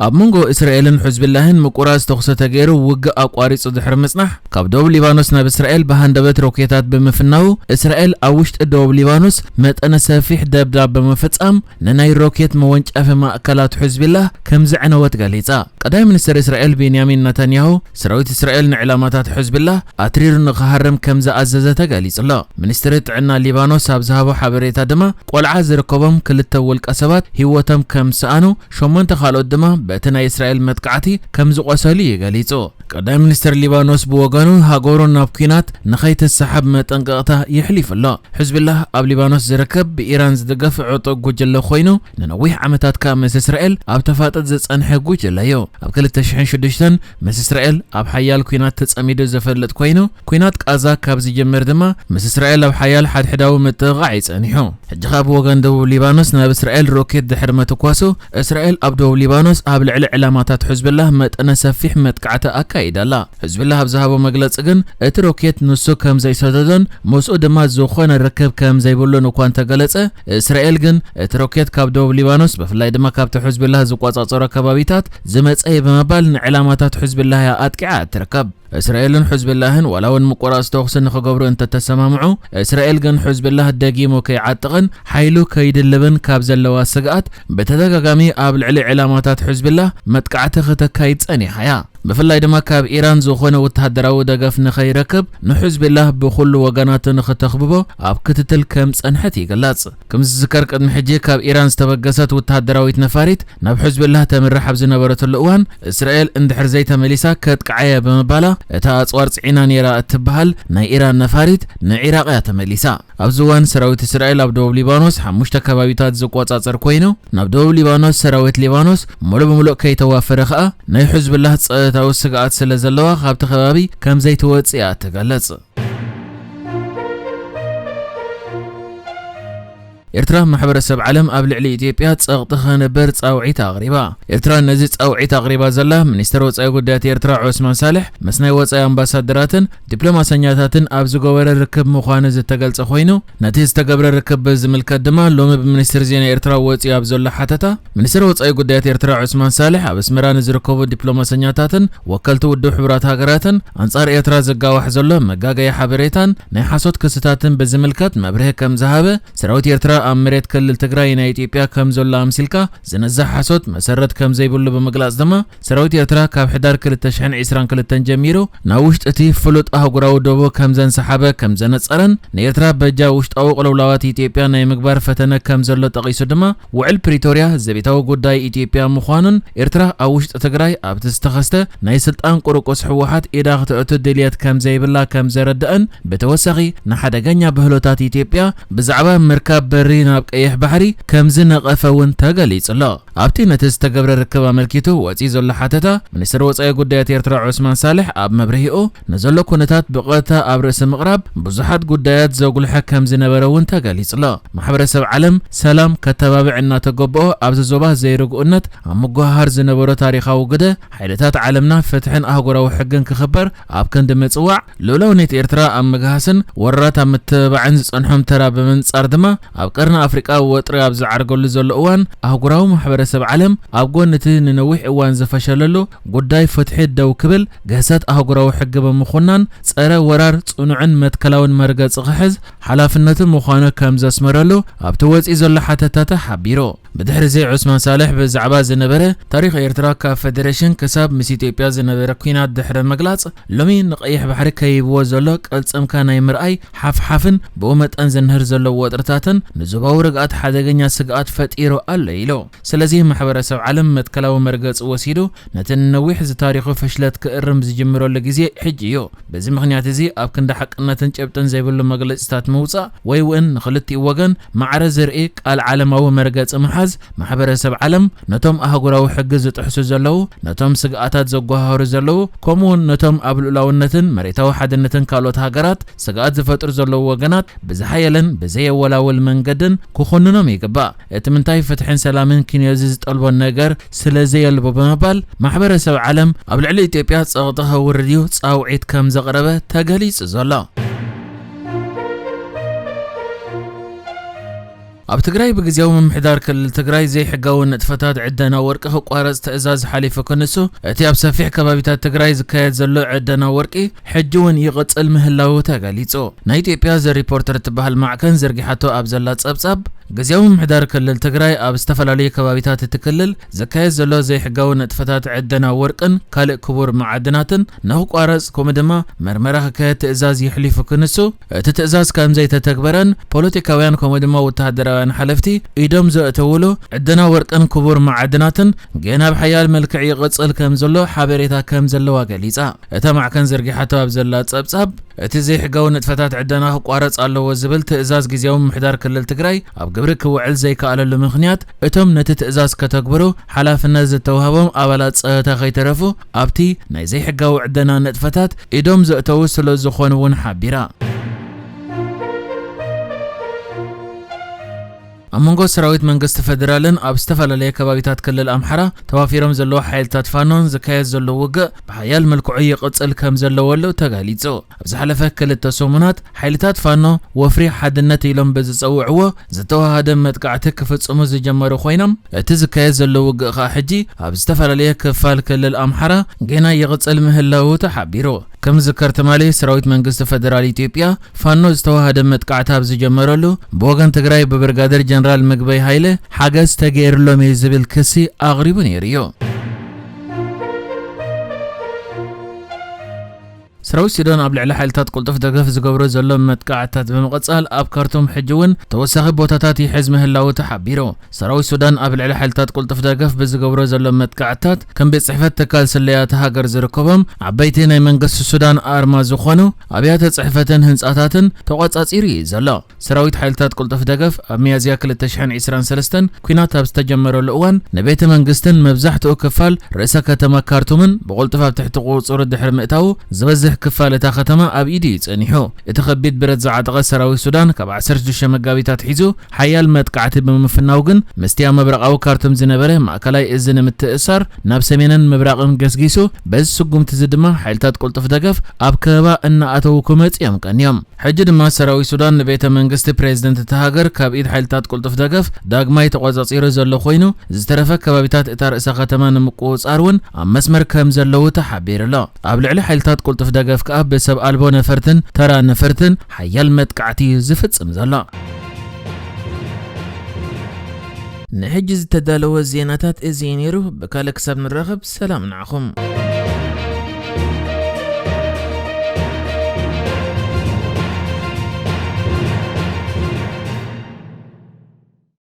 ኣብ መንጎ እስራኤልን ሕዝብላህን ምቁራጽ ተኹሲ ተገይሩ ውግእ ኣቋሪጹ ድሕሪ ምጽናሕ፣ ካብ ደቡብ ሊባኖስ ናብ እስራኤል ብሃንደበት ሮኬታት ብምፍናዉ፣ እስራኤል ኣብ ውሽጢ ደቡብ ሊባኖስ መጠነ ሰፊሕ ደብዳብ ብምፍጻም፣ ንናይ ሮኬት መወንጨፊ ማእከላት ሕዝብላህ ከም ዘዕነወት ገሊጻ። ቀዳማይ ሚኒስትር እስራኤል ቤንያሚን ነታንያሁ፣ ሰራዊት እስራኤል ንዕላማታት ሕዝብላህ ኣትሪሩ ንኽሃርም ከም ዝኣዘዘ ተገሊጹ ኣሎ። ሚኒስትሪ ጥዕና ሊባኖስ ኣብ ዝሃቦ ሓበሬታ ድማ፣ ቆልዓ ዝርከቦም ክልተ ውልቀ ሰባት ህይወቶም ከም ዝሰኣኑ፣ ሸሞንተ ካልኦት ድማ በቲ ናይ እስራኤል መጥቃዕቲ ከም ዝቖሰሉ እዩ ገሊጹ። ቀዳማይ ሚኒስትር ሊባኖስ ብወገኑ፣ ሃገሩ ናብ ኲናት ንኸይትሰሓብ መጠንቀቕታ የሕሊፉ ኣሎ። ሕዝብላህ ኣብ ሊባኖስ ዝርከብ ብኢራን ዝድገፍ ዕጡቕ ጉጅለ ኮይኑ፣ ንነዊሕ ዓመታት ከኣ ምስ እስራኤል ኣብ ተፋጠጥ ዝጸንሐ ጉጅለ እዩ። ኣብ ክልተ ሽሕን ሽዱሽተን ምስ እስራኤል ኣብ ሓያል ኲናት ተጸሚዱ ዝፈልጥ ኮይኑ፣ ኲናት ቃዛ ካብ ዝጅምር ድማ ምስ እስራኤል ኣብ ሓያል ሓድሕዳዊ ምጥቕቓዕ እዩ ጸኒሑ። ሕጂ ከኣ ብወገን ደቡብ ሊባኖስ ናብ እስራኤል ሮኬት ድሕሪ ምትኳሱ፣ እስራኤል ኣብ ደቡብ ሊባኖስ ኣብ ልዕሊ ዕላማታት ሕዝብላህ መጠነ ሰፊሕ መጥቃዕቲ ኣካይዳ ኣላ። ሕዝብላህ ኣብ ዝሃቦ መግለጺ ግን፣ እቲ ሮኬት ንሱ ከም ዘይሰደዶን ምስኡ ድማ ዝኾነ ርክብ ከም ዘይብሉን እኳ እንተገለጸ፣ እስራኤል ግን እቲ ሮኬት ካብ ደቡብ ሊባኖስ፣ ብፍላይ ድማ ካብቲ ሕዝብላህ ዝቆጻጸሮ ከባቢታት ዝመጸ እዩ ብምባል ንዕላማታት ሕዝብላህ እያ ኣጥቂዓ እትርከብ። እስራኤልን ሕዝብላህን ዋላ እውን ምቁራጽ ተኹሲ ንኽገብሩ እንተተሰማምዑ፣ እስራኤል ግን ሕዝብላህ ደጊሙ ከይዓጥቕን ሓይሉ ከይድልብን ካብ ዘለዋ ስግኣት፣ ብተደጋጋሚ ኣብ ልዕሊ ዕላማታት ሕዝብላህ መጥቃዕቲ ክተካይድ ጸኒሓ እያ። ብፍላይ ድማ ካብ ኢራን ዝኾነ ወተሃደራዊ ደገፍ ንኸይረክብ፣ ንሕዝብላህ ብኹሉ ወገናቱ ንኽተኽብቦ ኣብ ክትትል ከም ጸንሐት ይግለጽ። ከም ዝዝከር፣ ቅድሚ ሕጂ ካብ ኢራን ዝተበገሰት ወተሃደራዊት ነፋሪት ናብ ሕዝብላህ ተምርሕ ኣብ ዝነበረትሉ እዋን፣ እስራኤል እንድሕር ዘይተመሊሳ ከጥቅዓ እየ ብምባላ፣ እታ ኣጽዋር ጽዒና ነይራ እትበሃል ናይ ኢራን ነፋሪት ንዒራቕ እያ ተመሊሳ። ኣብዚ እዋን ሰራዊት እስራኤል ኣብ ደቡብ ሊባኖስ ሓሙሽተ ከባቢታት ዝቆጻጸር ኮይኑ፣ ናብ ደቡብ ሊባኖስ ሰራዊት ሊባኖስ ሙሉእ ብሙሉእ ከይተዋፈረ ከኣ፣ ናይ ሕዝብላህ ጸጥታዊ ስግኣት ስለ ዘለዋ፣ ካብቲ ከባቢ ከም ዘይትወጽእ እያ ትገልጽ። ኤርትራ፣ ማሕበረሰብ ዓለም ኣብ ልዕሊ ኢትዮጵያ ጸቕጢ ከንብር ጻውዒት ኣቕሪባ። ኤርትራ ነዚ ጻውዒት ኣቕሪባ ዘላ፣ ሚኒስተር ወጻኢ ጉዳያት ኤርትራ ዑስማን ሳልሕ ምስ ናይ ወጻኢ ኣምባሳደራትን ዲፕሎማሰኛታትን ኣብ ዝገበረ ርክብ ምዃኑ ዝተገልጸ ኮይኑ፣ ነቲ ዝተገብረ ርክብ ብዝምልከት ድማ ሎሚ ብሚኒስትሪ ዜና ኤርትራ ወጺኡ ኣብ ዘሎ ሓተታ፣ ሚኒስትር ወጻኢ ጉዳያት ኤርትራ ዑስማን ሳልሕ ኣብ ኣስመራ ንዝርከቡ ዲፕሎማሰኛታትን ወከልቲ ውድብ ሕቡራት ሃገራትን ኣንጻር ኤርትራ ዝጋዋሕ ዘሎ መጋገዪ ሓበሬታን ናይ ሓሶት ክስታትን ብዝምልከት መብርሂ ከም ዝሃበ፣ ሰራዊት ኤርትራ ኣብ መሬት ክልል ትግራይ ናይ ኢትዮጵያ ከም ዘሎ ኣምሲልካ ዝነዝሕ ሓሶት መሰረት ከም ዘይብሉ ብምግላጽ ድማ፣ ሰራዊት ኤርትራ ካብ ሕዳር ክልተ ሽሕን ዕስራን ክልተን ጀሚሩ ናብ ውሽጢ እቲ ፍሉጥ ኣህጉራዊ ዶቦ ከም ዘንሰሓበ ከም ዘነጸረን፣ ንኤርትራ በጃ ውሽጣዊ ቅልውላዋት ኢትዮጵያ ናይ ምግባር ፈተነ ከም ዘሎ ጠቒሱ ድማ፣ ውዕል ፕሪቶርያ ዘቤታዊ ጉዳይ ኢትዮጵያ ምዃኑን ኤርትራ ኣብ ውሽጢ ትግራይ ኣብቲ ዝተኸስተ ናይ ስልጣን ቁርቁስ ህወሓት ኢዳ ክተእቱ ድልየት ከም ዘይብላ ከም ዘረድአን፣ ብተወሳኺ ንሓደገኛ ብህሎታት ኢትዮጵያ ብዛዕባ ምርካብ በሪ ናብ ቀይሕ ባሕሪ ከም ዝነቐፈ እውን ተገሊጹ ኣሎ። ኣብቲ ነቲ ዝተገብረ ርክብ ኣመልኪቱ ወጺኡ ዘሎ ሓተታ፣ ሚኒስትር ወጻኢ ጉዳያት ኤርትራ ዑስማን ሳልሕ ኣብ መብርሂኡ፣ ንዘሎ ኩነታት ብቐጥታ ኣብ ርእሲ ምቕራብ፣ ብዙሓት ጉዳያት ዘጉልሐ ከም ዝነበረ እውን ተገሊጹ ኣሎ። ማሕበረሰብ ዓለም ሰላም ከተባብዕ እናተገበኦ፣ ኣብዚ ዞባ ዘይርግኡነት ኣብ ምጉህሃር ዝነበሮ ታሪኻዊ ግደ፣ ሓይልታት ዓለምና ፍትሕን ኣህጉራዊ ሕግን ክኽበር ኣብ ክንዲ ምጽዋዕ፣ ልኡላውነት ኤርትራ ኣብ ምግሃስን ወረራት ኣብ ምትብባዕን ዝጸንሖም ተራ ብምንጻር ድማ፣ ኣብ ቀርኒ ኣፍሪቃ ወጥሪ ኣብ ዝዓርገሉ ዘሎ እዋን፣ ኣህጉራዊ ማሕበረሰብ ዓለም ኣብ ጎኒ እቲ ንነዊሕ እዋን ዝፈሸለሉ ጉዳይ ፍትሒ ደው ክብል፣ ግህሰት ኣህጉራዊ ሕጊ ብምኹናን፣ ጸረ ወራር ጽኑዕን መትከላውን መርገጺ ክሕዝ ሓላፍነቱ ምዃኑ ከም ዘስመረሉ ኣብቲ ወጺኡ ዘሎ ሓተታ ተሓቢሩ። ብድሕሪ እዚ ዑስማን ሳልሕ ብዛዕባ ዝነበረ ታሪኽ ኤርትራ ካብ ፈደሬሽን ክሳብ ምስ ኢትዮጵያ ዝነበረ ኲናት ድሕሪ ምግላጽ፣ ሎሚ ንቐይሕ ባሕሪ ከይብዎ ዘሎ ቅልጽምካ ናይ ምርኣይ ሓፍሓፍን ብኡ መጠን ዝንህር ዘሎ ወጥርታትን ንዞባዊ ርግኣት ሓደገኛ ስግኣት ፈጢሩ ኣሎ ኢሉ። ስለዚ ማሕበረሰብ ዓለም መትከላዊ መርገጺ ወሲዱ ነቲ ንነዊሕ ዝታሪኹ ፍሽለት ክእርም ዝጅምረሉ ግዜ ሕጂ እዩ። በዚ ምኽንያት እዚ ኣብ ክንዲ ሓቅነትን ጭብጥን ዘይብሉ መግለጺታት ምውጻእ ወይ እውን ንኽልቲኡ ወገን ማዕረ ዝርኢ ቃል ዓለማዊ መርገጺ ምሓዝ፣ ማሕበረሰብ ዓለም ነቶም ኣህጉራዊ ሕጊ ዝጥሕሱ ዘለዉ፣ ነቶም ስግኣታት ዘጓሃህሩ ዘለዉ፣ ከምኡ እውን ነቶም ኣብ ልኡላውነትን መሬታዊ ሓድነትን ካልኦት ሃገራት ስግኣት ዝፈጥሩ ዘለዉ ወገናት ብዝሓየለን ብዘየወላውል መንገድን ክኹንኖም ይግባእ። እቲ ምንታይ ፍትሕን ሰላምን ክንዮ እዚ ዝጠልቦ ነገር ስለ ዘየልቦ ብምባል፣ ማሕበረሰብ ዓለም ኣብ ልዕሊ ኢትዮጵያ ጸቕጢ ከውርድ እዩ ጻውዒት ከም ዘቕረበ ተገሊጹ ዘሎ። ኣብ ትግራይ ብግዜያዊ ምምሕዳር ክልል ትግራይ ዘይሕጋዊ ንጥፈታት ዕደና ወርቂ ክቋረጽ ትእዛዝ ሓሊፉ ክንሱ፣ እቲ ኣብ ሰፊሕ ከባቢታት ትግራይ ዝካየድ ዘሎ ዕደና ወርቂ ሕጂ እውን ይቕጽል ምህላዉ ተገሊጹ። ናይ ኢትዮጵያ ዘ ሪፖርተር እትበሃል ማዕከን ዘርጊሓቶ ኣብ ዘላ ጸብጻብ፣ ግዜያዊ ምምሕዳር ክልል ትግራይ ኣብ ዝተፈላለዩ ከባቢታት እቲ ክልል ዝካየድ ዘሎ ዘይሕጋዊ ንጥፈታት ዕደና ወርቅን ካልእ ክቡር መዓድናትን ንኽቋረጽ፣ ከምኡ ድማ መርመራ ክካየድ ትእዛዝ የሕሊፉ ክንሱ፣ እቲ ትእዛዝ ከም ዘይተተግበረን ፖለቲካውያን ከምኡ ድማ ወተሃደራውያን ሓለፍቲ ኢዶም ዘእተውሉ ዕደና ወርቅን ክቡር መዓድናትን ገና ብሓያል መልክዕ ይቕጽል ከም ዘሎ ሓበሬታ ከም ዘለዋ ገሊጻ። እታ ማዕከን ዘርጊሓቶ ኣብ ዘላ ጸብጻብ፣ እቲ ዘይሕጋዊ ንጥፈታት ዕደና ክቋረጽ ኣለዎ ዝብል ትእዛዝ ግዜያዊ ምምሕዳር ክልል ትግራይ ኣብ ግብሪ ክውዕል ዘይከኣለሉ ምኽንያት፣ እቶም ነቲ ትእዛዝ ከተግብሩ ሓላፍነት ዝተዋህቦም ኣባላት ጸጥታ ከይተረፉ ኣብቲ ናይ ዘይሕጋዊ ዕደና ንጥፈታት ኢዶም ዘእተዉ ስለ ዝኾኑ እውን ሓቢራ። ኣብ መንጎ ሰራዊት መንግስቲ ፌደራልን ኣብ ዝተፈላለየ ከባቢታት ክልል ኣምሓራ ተዋፊሮም ዘለዉ ሓይልታት ፋኖን ዝካየድ ዘሎ ውግእ ብሓያል መልክዑ ይቕጽል ከም ዘለዎሉ ተገሊጹ። ኣብ ዝሓለፈ ክልተ ሰሙናት ሓይልታት ፋኖ ወፍሪ ሓድነት ኢሎም ብዝጸውዕዎ ዝተዋሃደ መጥቃዕቲ ክፍጽሙ ዝጀመሩ ኮይኖም፣ እቲ ዝካየድ ዘሎ ውግእ ከኣ ሕጂ ኣብ ዝተፈላለየ ክፋል ክልል ኣምሓራ ገና ይቕጽል ምህላዉ ተሓቢሩ። ከም ዝዝከር ትማሊ ሰራዊት መንግስቲ ፌደራል ኢትዮጵያ ፋኖ ዝተዋሃደ መጥቃዕቲ ኣብ ዝጀመረሉ፣ ብወገን ትግራይ ብብርጋደር ጀነራል ምግበይ ሃይለ ሓገዝ ተገይርሎም እዩ ዝብል ክሲ ኣቕሪቡ ነይሩ እዩ። ሰራዊት ሱዳን ኣብ ልዕሊ ሓይልታት ቅልጡፍ ደገፍ ዝገብሮ ዘሎ መጥቃዕትታት ብምቕጻል፣ ኣብ ካርቱም ሕጂ እውን ተወሳኺ ቦታታት ይሕዝ ምህላዉ ተሓቢሩ። ሰራዊት ሱዳን ኣብ ልዕሊ ሓይልታት ቅልጡፍ ደገፍ ብዝገብሮ ዘሎ መጥቃዕትታት፣ ከም ቤት ጽሕፈት ትካል ስለያ እታ ሃገር ዝርከቦም ዓበይቲ ናይ መንግስቲ ሱዳን ኣርማ ዝኾኑ ኣብያተ ጽሕፈትን ህንጻታትን ተቖጻጺሩ እዩ ዘሎ። ሰራዊት ሓይልታት ቅልጡፍ ደገፍ ኣብ ሚያዝያ ክልተ ሽሕን ዕስራን ሰለስተን ኲናት ኣብ ዝተጀመረሉ እዋን ንቤተ መንግስትን መብዛሕትኡ ክፋል ርእሰ ከተማ ካርቱምን ብቕልጡፍ ኣብ ትሕቲ ቁጽሩ ድሕሪ ምእታዉ፣ ዝበዝሕ ክፋል እታ ከተማ ኣብ ኢዱ እዩ ጸኒሑ። እቲ ከቢድ ብረት ዝዓጠቐ ሰራዊት ሱዳን ካብ ዓሰርተ ሽዱሽተ መጋቢት ኣትሒዙ ሓያል መጥቃዕቲ ብምፍናው ግን፣ ምስቲ ኣብ ምብራቓዊ ካርቱም ዝነበረ ማእከላይ እዝ ንምትእሳር ናብ ሰሜንን ምብራቕን ገስጊሱ፣ በዚ ስጉምቲ እዚ ድማ ሓይልታት ቅልጡፍ ደገፍ ኣብ ከበባ እናኣተዉ ክመጽኡ እዮም ቀንዮም። ሕጂ ድማ ሰራዊት ሱዳን ንቤተ መንግስቲ ፕሬዝደንት እታ ሃገር ካብ ኢድ ሓይልታት ቅልጡፍ ደገፍ ዳግማይ ተቖጻጺሩ ዘሎ ኮይኑ፣ ዝተረፈ ከባቢታት እታ ርእሰ ከተማ ንምቁጽጻር እውን ኣብ መስመር ከም ዘለዉ ተሓቢሩ ኣሎ። ኣብ ልዕሊ ሓይልታት ቅልጡፍ ደገፍ ከኣ ብሰብ ኣልቦ ነፈርትን ተራ ነፈርትን ሓያል መጥቃዕቲ እዩ ዝፍጽም ዘሎ። ንሕጂ ዝተዳለወ ዜናታት እዚ እዩ ነይሩ። ብካልእ ክሳብ ንራኸብ ሰላም ንዓኹም።